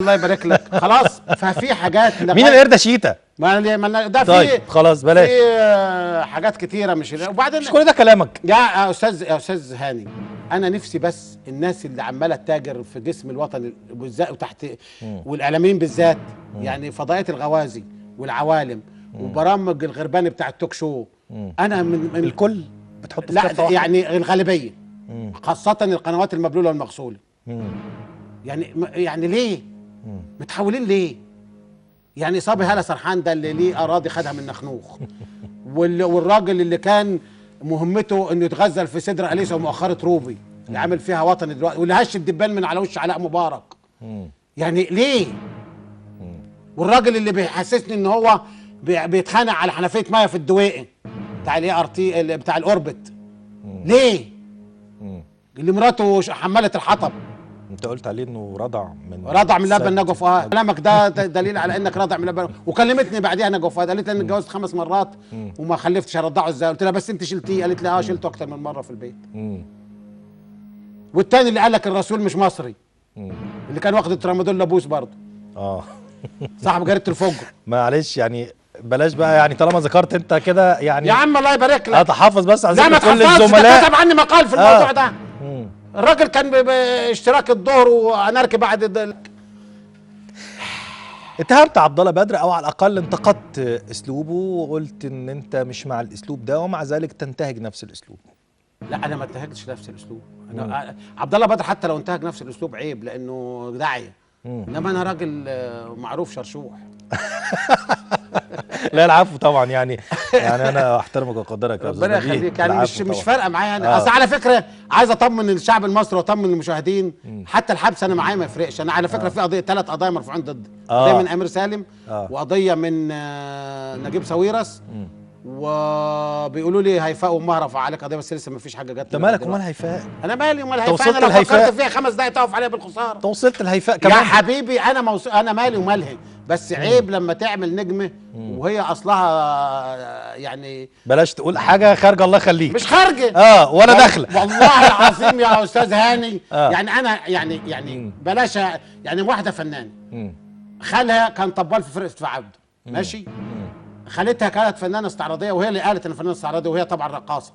الله يبارك لك. خلاص، ففي حاجات مين القردة شيتا؟ ما ده في. طيب خلاص بلاش. في حاجات كتيرة مش، وبعدين مش كل ده كلامك يا استاذ هاني. انا نفسي بس الناس اللي عماله تتاجر في جسم الوطن بالذات وتحت والاعلاميين بالذات، يعني فضائيات الغوازي والعوالم وبرامج الغربان بتاع التوك شو. انا من الكل بتحط في كفه واحدة، يعني الغالبية، خاصة القنوات المبلوله والمغسوله. يعني ليه متحولين ليه؟ يعني صبي هالة سرحان ده اللي ليه اراضي خدها من نخنوخ، والراجل اللي كان مهمته انه يتغزل في صدر اليسا ومؤخره روبي اللي عامل فيها وطني دلوقتي، واللي هش الدبان من على وش علاء مبارك. يعني ليه؟ والراجل اللي بيحسسني ان هو بيتخانق على حنفية مية في الدويقي بتاع ال ART بتاع الاوربت، ليه؟ اللي مراته حماله الحطب. انت قلت عليه انه رضع من لبن نجوى فؤاد. كلامك ده دليل على انك رضع من لبن. وكلمتني بعديها نجوى فؤاد قالت لي انا اتجوزت 5 مرات وما خلفتش، هرضعه ازاي؟ قلت لها بس انت شلتيه. قالت لي اه شلته اكتر من مرة في البيت. والتاني اللي قال لك الرسول مش مصري، اللي كان واخد الترامادول لابوس برضه، صاحب جريدة الفجر. معلش يعني بلاش بقى، يعني طالما ذكرت انت كده يعني يا عم الله يبارك لك اتحفظ بس على ذكر كل الزملاء. كتب عني مقال في الموضوع ده. الراجل كان باشتراك الظهر واناركي بعد. اتهمت عبد الله بدر، او على الاقل انتقدت اسلوبه وقلت ان انت مش مع الاسلوب ده، ومع ذلك تنتهج نفس الاسلوب. لا انا ما انتهجتش نفس الاسلوب. انا عبد الله بدر حتى لو انتهج نفس الاسلوب عيب لانه داعيه، انما انا راجل معروف شرشوح. لا العفو طبعا، يعني انا احترمك واقدرك، ربنا يخليك. يعني مش فارقه معايا انا. اصل على فكرة عايز اطمن الشعب المصري واطمن المشاهدين، حتى الحبس انا معايا ما يفرقش. انا على فكرة في قضية، 3 قضايا مرفوعين ضدي، قضية من امير سالم، وقضية من نجيب ساويرس، وبيقولوا لي هيفاء وامها رفع عليك قضية، بس لسه ما فيش حاجة جت. انت مالك ومال هيفاء؟ انا مالي ومال هيفاء؟ انا لو فكرت فيها 5 دقايق تقف عليها بالخساره. انت وصلت لهيفاء كمان يا حبيبي. انا مالي ومالها، بس عيب لما تعمل نجمه وهي اصلها يعني بلاش تقول حاجة خارجه، الله يخليك، مش خارجه ولا داخله. والله العظيم يا استاذ هاني. يعني انا يعني بلاش، يعني واحدة فنانة خالها كان طبال في فرقه عبده، ماشي، خالتها كانت فنانة استعراضيه وهي اللي قالت انا فنانة استعراضيه، وهي طبعا رقاصه.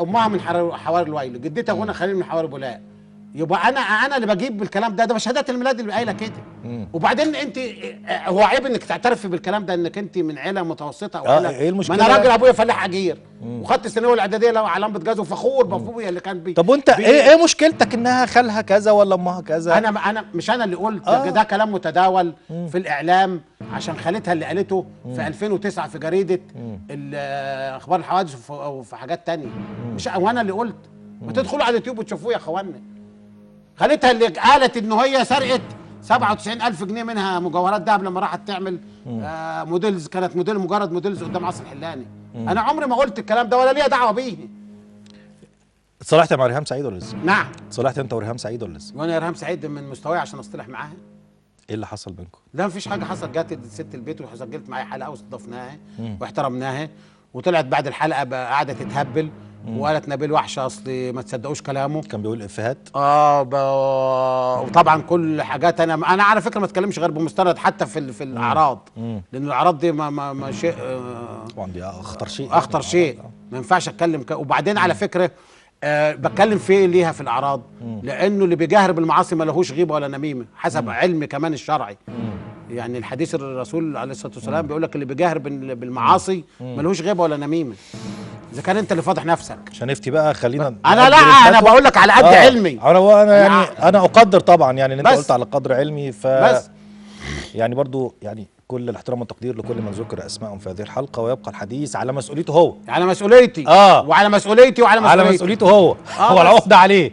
امها من حواري الويل، جدتها غنى خليل من حواري بولاق. يبقى انا اللي بجيب الكلام ده شهادات الميلاد اللي قايله كده. وبعدين انت هو عيب انك تعترفي بالكلام ده انك انت من عيله متوسطه او عيله. ايه المشكلة؟ ما انا راجل ابويا فلاح اجير وخدت الثانوية الاعدادية لو على لمبة جاز، وفخور بابويا اللي كان بي. طب وانت ايه مشكلتك انها خالها كذا ولا امها كذا؟ انا مش انا اللي قلت. ده كلام متداول في الاعلام عشان خالتها اللي قالته في 2009 في جريدة اخبار الحوادث وفي حاجات تانية. مش وانا اللي قلت. ما تدخلوا على اليوتيوب وتشوفوه يا اخوانا. خالتها اللي قالت ان هي سرقت 97,000 جنيه منها مجوهرات دهب لما راحت تعمل models، كانت موديل، مجرد models قدام عصر الحلاني. انا عمري ما قلت الكلام ده ولا ليا دعوه بيه. اتصالحت مع ريهام سعيد ولا لسه؟ نعم. اتصالحت انت وريهام سعيد ولا لسه؟ وانا ريهام سعيد من مستواي عشان اصطلح معاها؟ ايه اللي حصل بينكم؟ لا مفيش حاجة حصلت. جت ست البيت وسجلت معايا حلقة واستضفناها واحترمناها، وطلعت بعد الحلقة قاعدة تتهبل وقالت نبيل وحش اصلي ما تصدقوش كلامه، كان بيقول افيهات. وطبعا كل حاجات انا على فكرة ما اتكلمش غير بمستند حتى في الاعراض، لان الاعراض دي ما شيء، طبعا دي اخطر شيء، اخطر شيء ما ينفعش اتكلم. وبعدين على فكرة بتكلم في ليها في الاعراض، لانه اللي بيجاهر بالمعاصي ما لهوش غيبه ولا نميمة حسب علمي كمان الشرعي. يعني الحديث الرسول عليه الصلاة والسلام بيقول لك اللي بيجاهر بالمعاصي ما لهوش غيبه ولا نميمة. اذا كان انت اللي فاضح نفسك عشان نفتي بقى، خلينا انا لا انا بقول لك على قد علمي. انا يعني انا اقدر طبعا يعني ان انت قلت على قدر علمي، ف بس يعني برضو يعني كل الاحترام والتقدير لكل من ذكر اسمائهم في هذه الحلقة، ويبقى الحديث على مسؤوليته هو، على مسؤوليتي وعلى مسؤوليتي وعلى مسؤوليته، على مسؤوليته هو، هو العقدة عليه.